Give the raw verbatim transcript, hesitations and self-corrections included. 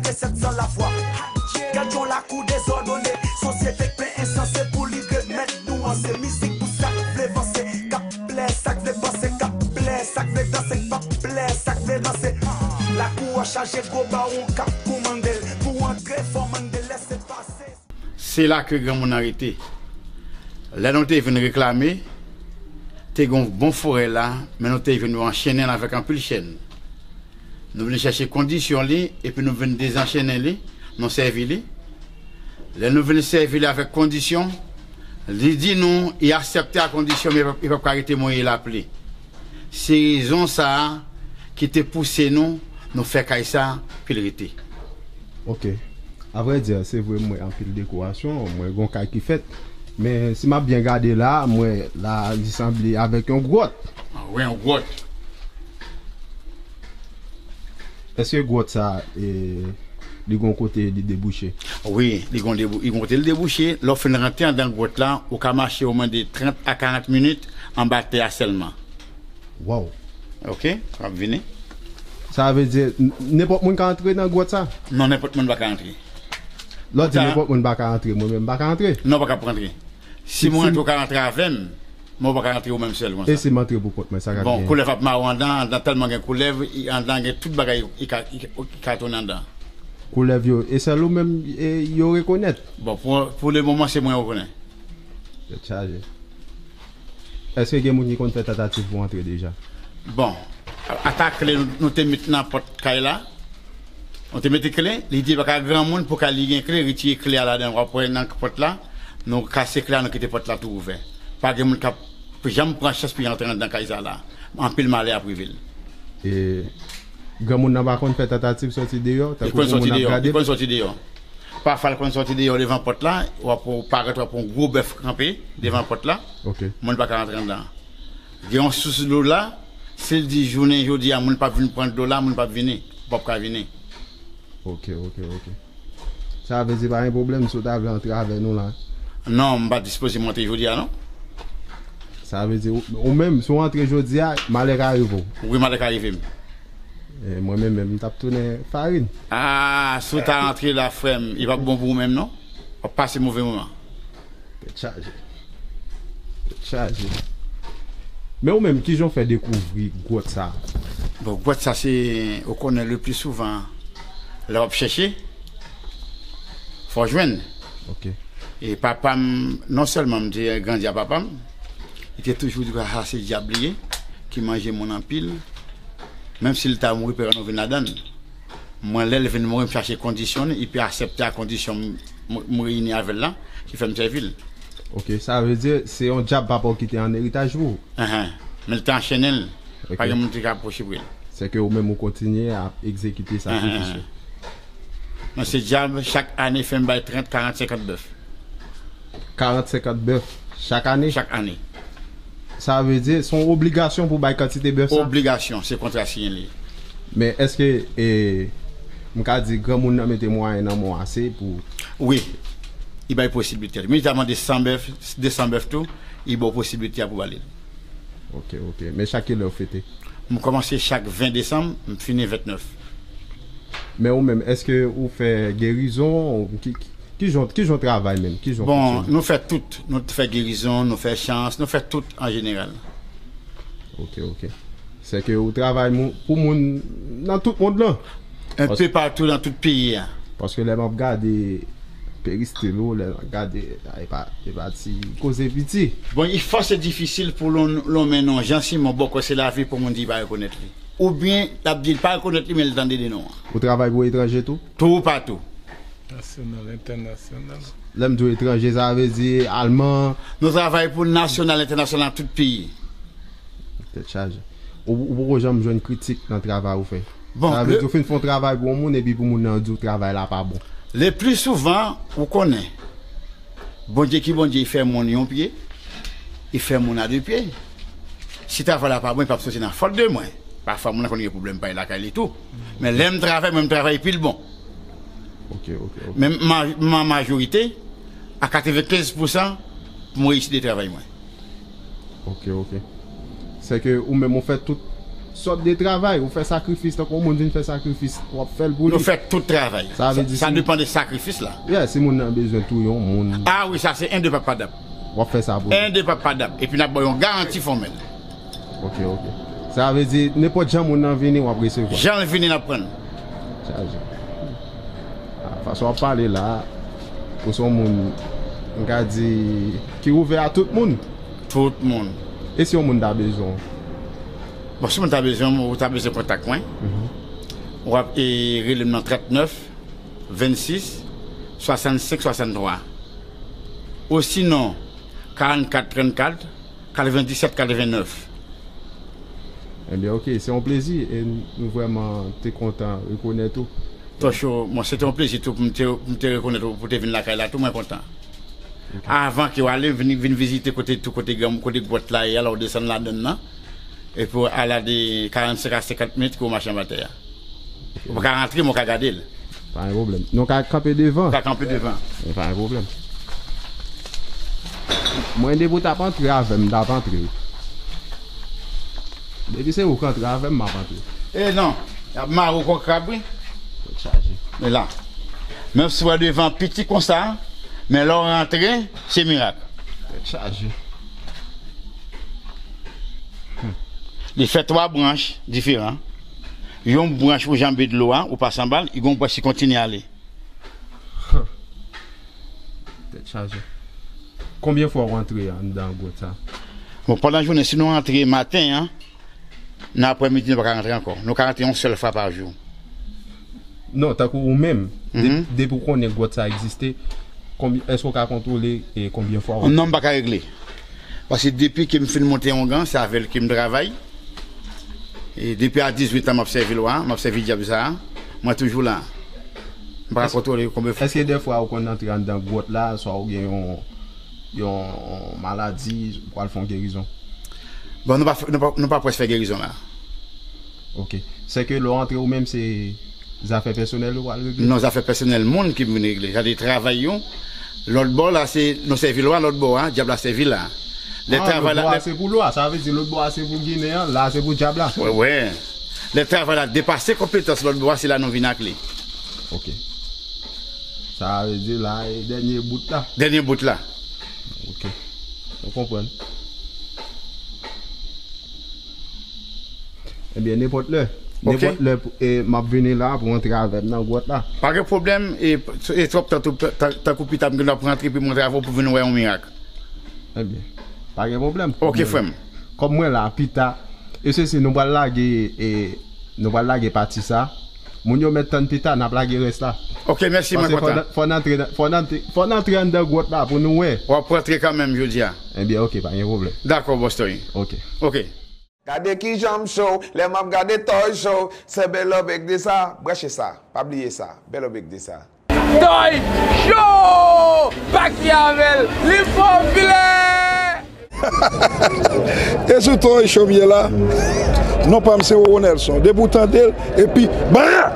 Resèt san lafwa. Gad yon lakou dezòdone. Sosyete k plen ensanse pou li remèt nou anse. Mizik pou sa k vle vanse, k ap plè sa k vle panse, k ap plè sa k vle danse, k p ap plè sa k vle ranse. Lakou an chaje gwo bawon k ap koumande l. Pou antre fò mande lèse pase. Se la ke granmoun nan rete. Lè nou te vin reklame, te gen yon bon forè la, men nou te vin nou anchennen l avèk anpil chèn. Nou vin chèche kondisyon li, epi nou vin dezanchennen li, nou sèvi li. Lè nou vin sèvi li avèk kondisyon, li di nou, li aksepte a kondisyon, men li p ap ka rete mouye lapli. Se rezon sa a ki te pouse nou, nou fè kay sa, pou l rete. Ok. Avrèdi, se vre, m wè anpil dekorasyon, m wè gon kay ki fèt. Men si m ap byen gade la, m wè la, li sanble avèk yon gwòt. Ah, wi, yon gwòt. Èske gwòt sa, e, li gon kote li debouche? Wi, li gon debou-, li gon kote li debouche. Lè w fin rantre anndan gwòt la, ou ka mache omwen de trant a karant minit anba tè a sèlman. Waw. Ok, w ap vini. Sa vle di, n-, nenpòt moun ka antre nan gwòt sa? Non, nenpòt moun pa ka antre. Lè w di nenpòt moun pa ka antre, mwen menm m pa ka antre? Non, w pa ka antre. Si mwen antre, ou ka antre avè m, men ou pa ka antre ou menm sèl konsa. E si m antre pou kont mwen, sa k ap genyen? Bon, koulèv ap mare w anndan, anndan tèlman gen koulèv, i, anndan gen tout bagay, i ka, i ka, i ka tounen anndan. Koulèv yo, e sèl ou menm, e, yo rekonèt? Bon, pou, pou le moman, se mwen yo konnen. Tèt chaje. Èske gen moun ki konn fè tantativ pou antre deja? Bon, a, ata kle nou, nou te met nan pòt kay la. Nou te mete kle, li di pa ka granmoun pou ka li gen kle, retire kle a ladan, w ap wè nan pòt la, nou kase kle a, nou kite pòt la tou ouvè. Pa gen moun k ap janm pran chans pou y antre anndan kay sa la. Anpil malè ap rive l. E granmoun nan pa konn fè tantativ sòti deyò, tankou gen moun ap gade? Li konn sòti deyò. Pafwa l konn sòti deyò devan pòt la, w ap parèt, w ap wè yon gwo bèf kanpe devan pòt la. Ok. Moun pa ka rantre anndan. Gen yon sous dlo la, si l di jounen jodi a, moun p ap vin pran dlo la, moun p ap vini. Ou p ap ka vini. Ok, ok, ok. Sa vle di pa gen pwoblèm si w ta vle antre avè nou la? Non, m pa dispoze m antre jodi a, non. Sa vle di, ou, ou menm, si w antre jodi a, malè ka rive w? Wi, malè ka rive m. E, mwen menm, menm, m t ap tounen farin. Ah, si w ta antre la, frè m, li p ap bon pou ou menm, non. W ap pase move moman. Tèt chaje. Tèt chaje. Men ou menm, kijan w fè dekouvri gwòt sa a? Bon, gwòt sa, se, ou konnen, le pli souvan, lè w ap chèche, fò w jwenn. Ok. E papa m, non sèlman m te grandi a papa m, li te toujou di, "Sa se dyab li ye, ki manje moun anpil. Menm si l ta mouri, perann ou vin ladan l." Mwen, lè l vin mouri, m chache kondisyon li, epi aksepte a kondisyon m, m, m reyini avè l la, ki fè m sèvi l. Ok, sa vle di, se yon dyab papa w kite an eritaj pou ou? Enhen. Men l te anchennen l. Ok. Pa gen moun ki te ka pwoche pre l. Sèke ou menm ou kontinye ap egzekite sakrifis yo. Enhen. Non, se dyab, chak ane, fè m bay trant, karant, senkant bèf. Karant, senkant bèf chak ane? Chak ane. Sa vle di, se yon obligasyon pou bay kantite bèf sa? Obligasyon, se kontra siyen li ye. Men èske, e, m ka di, granmoun nan mete mwayen nan men w ase pou... Wi, li bay posiblite a. Men li ta mande san bèf, de san bèf tou, li ba w posiblite a pou w ale. Ok, ok. Men chak kilè w fete? M kòmanse chak ven desanm, m fini ventnèf. Men ou menm, èske ou fè gerizon? Ki, ki, kijan, kijan w travay menm? Kijan w fonksyone? Bon, nou fè tout. Nou fè gerizon, nou fè chans, nou fè tout an jeneral. Ok, ok. Sèke ou travay pou moun nan tout mond lan? Enpe patou nan tout peyi a. Paske lè m ap gade peristil ou, lè m ap gade, e pa, e pa ti koze piti. Bon, li fòs e difisil pou lonmen non Jean Simon, bòkò se lavi pou moun di li pa rekonèt li. Oubyen, l ap di l pa rekonèt li, men l tande de non an. Ou travay pou etranje tou? Toupatou. Nasyonal, entènasyonal. Lè m di w etranje, sa vle di alman. Nou travay pou nasyonal, entènasyonal nan tout peyi. Tèt chaje. Ou, ou poko janm jwenn kritik nan travay ou fè? Bon, sa vle di ou fin fè yon travay pou yon moun epi pou moun nan di w travay la pa bon. Le pli souvan, ou konnen, Bondye ki Bondye, li fè moun yon pye, li fè moun a de pye. Si travay la pa bon, li p ap soti nan fòt de mwen. Pafwa, moun nan konn gen pwoblèm pa l lakay li tou. Men lè m travay, mwen, m travay pi l bon. Ok, ok, ok. Men ma, ma majorite, a katrevenkenz pousan, pou mwen reyisi de travay mwen. Ok, ok. Sèke ou menm ou fè tout, Sòt de travay, ou fè sakrifis, tankou yon moun vin fè sakrifis, w ap fè l pou li. Nou fè tout travay. Sa vle di sa depann de sakrifis la. Yeah, si moun nan bezwen touye yon moun. Ah wi, sa se en de papadap. W ap fè sa pou li. En de papadap. Epi n ap ba w yon garanti fòmèl. Ok, ok. Sa vle di, nenpòt jan moun nan vini, w ap resevwa. Jan l vini, n ap pran l. Chaje. Ah, fason w ap pale la, ou se yon moun, m ka di, ki ouvè a tout moun. Tout moun. E si yon moun ta bezwen w? Bon, si moun ta bezwen m, ou ta bezwen kontak mwen, w ap, e, rele m nan trannèf, vennsis, swasannsenk, swasanntwa. Osinon, karannkat, trannkat, katrevendisèt, katrevennèf. Ebyen, ok, se yon plezi e nou vrèman te kontan rekonèt ou. Tocho, bon, se te yon plezi tou pou m te, pou m te rekonèt ou, pou te vin lakay la tou, mwen kontan. Avan ke w ale, vin, vin vizite kote, tou kote granm, kote gwòt la ye a, la w desann ladann nan. Epi w ale de karannsenk a senkant mèt ke w mache anba tè a. Ou pa ka rantre, men w ka gade l. Pa gen pwoblèm. Nou ka kanpe devan. Ou ka kanpe devan. E pa gen pwoblèm. Mwen, depi w t ap antre avè m, m t ap antre. Depi se ou k antre avè m, m ap antre. E non, y ap mare w kon krab, wi. Tèt chaje. Men la, menm si w wè devan piti konsa, men lè w rantre, se mirak. Tèt chaje. Li fè twa branch diferan. Yon branch ou janbe dlo a, ou pase anba l, e gon branch ki kontinye ale. Tèt chaje. Konbyen fwa w antre anndan gwòt sa? Bon, pandan jounen, si nou antre maten an, nan aprèmidi, nou pa ka rantre ankò. Nou ka rantre yon sèl fwa pa jou. Non, tankou ou menm, de- depi w konnen gwòt sa egziste, konbyen, èske w ka kontwole, e, konbyen fwa w... Non, m pa ka regle. Paske depi ke m fin monte ongan, se avè l ke m travay. E depi a dizuit an, m ap sèvi lwa, m ap sèvi dyab sa a. Mwen toujou la. M pa ka kontwole konbyen fwa. Èske dèfwa ou konn antre anndan gwòt la, swa ou gen yon, yon maladi, ou pral fè yon gerizon? Bon, nou pa fè, nou pa, nou pa prèske fè gerizon la. Ok. Sèke lè w antre ou menm, se zafè pèsonèl ou pral regle? Non, zafè pèsonèl moun ke m vin regle. Sa de travay yo. Lòt bò la, se nou sèvi lwa, lòt bò a, dyab la sèvi la. Lè travay la, lòt bò a se pou lwa, sa vle di lòt bò a se pou Ginen an, la se pou dyab la. Wè, wè. Lè travay la depase konpetans lòt bò a, se la nou vin ak li. Ok. Sa vle di la, e dènye bout la. Dènye bout la. Ok. Nou konprann. Ebyen, nenpòt lè. Ok. Nenpòt lè, e, m ap vini la pou antre avè m nan gwòt la. Pa gen pwoblèm, e, e twòp tan tou, tan, tankou pita m gen dwa pou rantre epi m rantre avè w pou vin wè yon mirak. Ebyen, pa gen pwoblèm. Ok, frè m. Kòm mwen la, pita, e se si nou pral lage, e, nou pral lage pati sa, moun yo mèt tann pita, n ap lage rès la. Ok, mèsi, mwen kontan. Paske fò n, fò n antre nan, fò n antre, fò n antre anndan gwòt la pou nou wè. W ap rantre kanmenm jodi a. Ebyen, ok, pa gen pwoblèm. Dakò, bòs Toy. Ok. Ok. Gade kijan m cho, lè m ap gade Toy Show, se Bèl Obèk de sa, branche sa, pa bliye sa, Bèl Obèk de sa. Toy Show! Pati avè l, li popilè! E sou Toy Show m ye la, non pa m se Roro Nelson, depi w tande l, epi bra!